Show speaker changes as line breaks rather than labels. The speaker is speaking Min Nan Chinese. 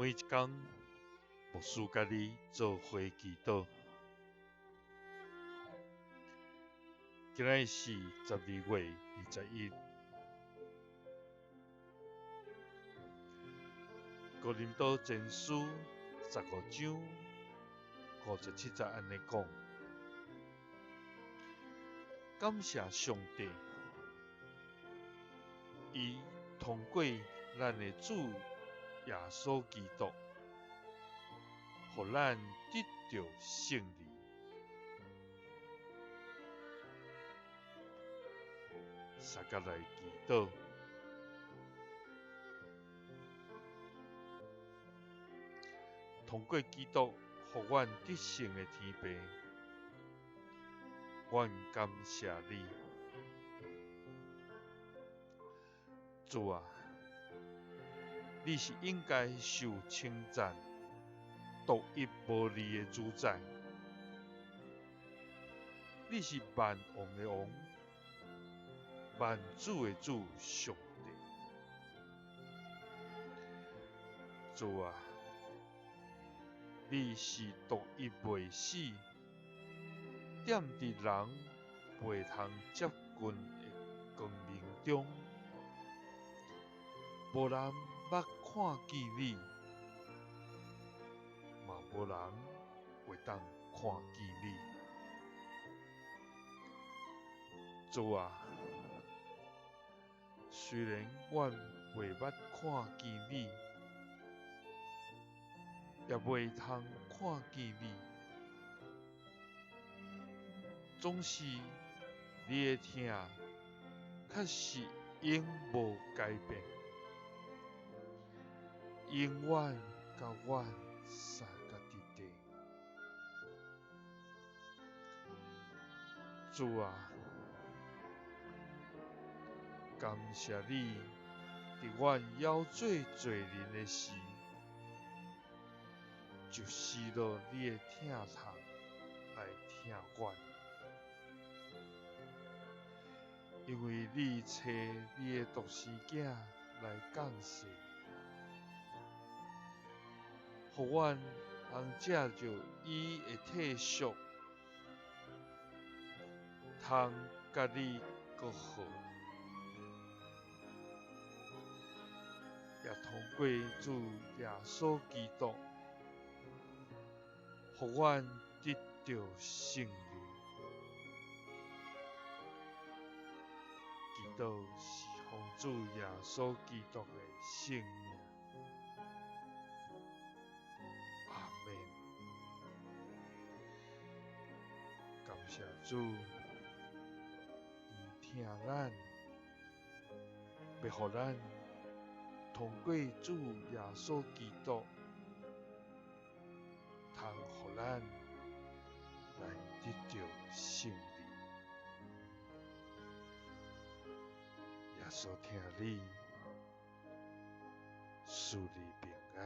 每一工，牧師佮你做伙祈禱。今仔日是12月21，哥林多前書15章57節按呢講：感謝上帝，伊通過咱的主耶穌基督，予咱得著勝利。相佮來祈禱，通過基督予阮得勝的天父，阮感謝你，主啊！你是應該受稱讚、獨一無二的主宰。你是萬王的王、萬主的主上帝。主啊，你是獨一袂死、踮佇人袂通接近的光明中，無人捌看見你，嘛無人會當看見你。主啊，雖然阮袂捌看見你，也袂通看見你，總是你的疼確實永無改變。永遠佮阮相佮佇底。主啊，感謝你，佇阮猶做罪人的時，就施落你的疼痛來疼阮，因為你差你的獨生囝來降世。予阮通藉著伊的退贖，通佮你閣好，也通過主耶穌基督，予阮得著勝利。祈禱是奉主耶穌基督的聖名。阿們。感謝主，伊疼咱，欲予咱通過主耶穌基督，通予咱來得著勝利。耶穌疼你，賜你平安。